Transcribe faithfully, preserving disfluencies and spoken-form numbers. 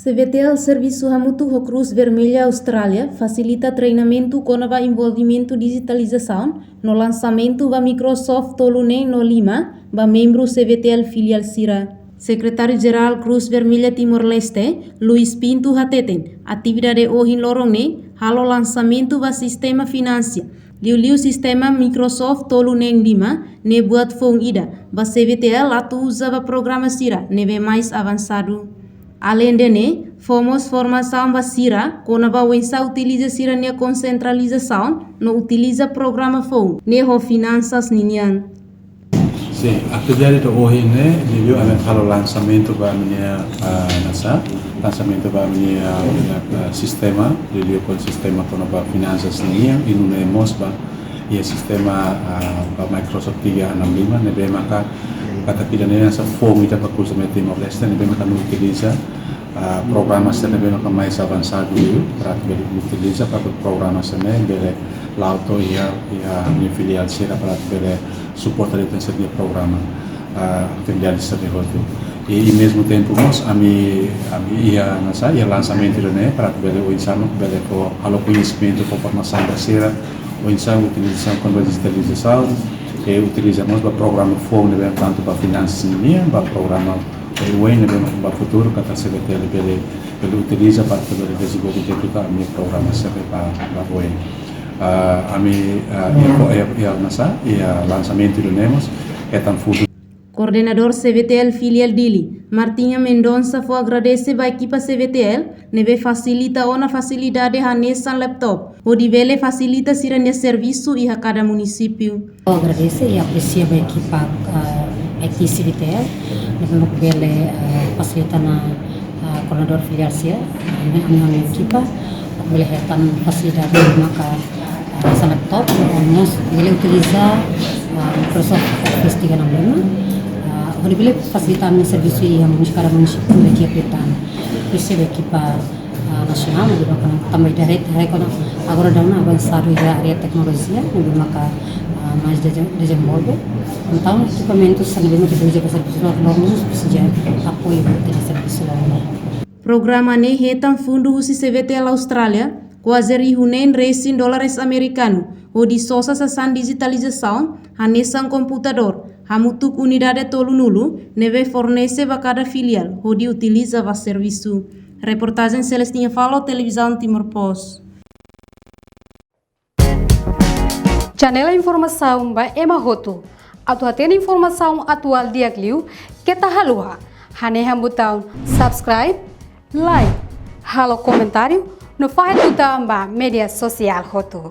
CVTL servisu hamutuk ho Cruz Vermelha Austrália fasilita treinamentu kona-ba envolvimentu dijitalizasaun no lansamentu ba Microsoft tolu neen no lima ba membru CVTL filiál sira. Sekretáriu Jerál Cruz Vermelha Timor-Leste, Luis Pinto hateten, atividade ohin loron ne'e halo lansamentu ba sistema finansia, liuliu sistema Microsoft tolu neen lima ne'e buat foun ida ba CVTL atu uza ba programa sira ne'ebé mais avansadu. Aleinde ne'e, fó mós formasaun ba sira kona-ba oinsá utiliza sira-nia konsentralizasaun no utiliza programa foun ne'e ho finansas ninian. Sin, atividade ida ohin ne'e, liuliu ami halo lansamentu ba ami-nia, ah, nasa, lansamentu ba ami-nia, ah, ah, sistema, liuliu ho sistema kona-ba finansas ninian, i nune'e mós ba iha sistema, ah, ba Microsoft tiga enam lima, ne'ebé maka katak ida-ne'e hanesan foun ida ba Cruz Vermelha Timor-Leste, ne'ebé maka atu utiliza, ah, programa sira ne'ebé maka mais avansadu liu, para atu bele utiliza, para programa sira-ne'e bele la'o to'o iha, iha ami-nia filiál sira para atu bele suporta de'it sira-nia programa, ah, atividade sira-ne'e hotu. I, i mezmu tempu mós ami, ami iha, nasa, iha lansamentu ida-ne'e para atu bele oinsá mak bele fó, halo koñesimentu, fó formasaun ba sira oinsá utilizasaun kona-ba dijitalizasaun, i utiliza mós ba programa foun ne'ebé tantu ba finansas nian, ba programa, eh, oin ne'ebé ba futuru katak CVTL bele, bele utiliza para bele dezenvolve di'ak liután ami-nia programa sira ba, ba oin. Ah, ami, ah, iha, iha, iha, nasa, iha lansamentu ida-ne'e mós hetan fundu. Koordenadór CVTL filiál Dili, Martinha Mendonça, fó agradese ba ekipa CVTL ne'ebé fasilita ona fasilidade hanesan laptop, hodi bele fasilita sira-nia servisu iha kada munisípiu. Ha'u agradese i apresia ba ekipa, ah, I T CVTL, ne'ebé mak bele, ah, fasilita ona, ah, koordenadór filiál sira, ah, ami, ami, ami ekipa, bele hetan fasilidade maka, ah, hanesan laptop, no mós bele utiliza, ah, Microsoft Office tiga enam lima, ah, hodi bele fasilita ami-nia servisu iha munis-, kada munisípiu ne'ebé iha Petan. Apresia ba ekipa, ah, nasionál, ne'ebé maka tanba ida-ne'e, ida-ne'e kona agora daudaun avansadu iha área teknolojia, ne'ebé maka, ah, mais deze-, dezenvolve. Entaun, ekipamentu sira ne'ebé maka uza ba servisu loroloron, presiza apoiu ba servisu loroloron. Programa ne'e hetan fundu husi CVTL Austrália, kuaze rihun neen resin dólares amerikanu, hodi sosa sasán dijitalizasaun, hanesan komputadór, hamutuk unidade tolunulu, ne'ebé fornese ba kada filiál, hodi utiliza ba servisu. Reportajen Celestina Falo, Televizaun Timor Post. Channel informasaun ba ema hotu. Atu hatene informasaun atuál di'ak liu, keta haluha hanehan butaun subscribe, like, halo komentáriu, no fahe tutan ba média sosiál hotu.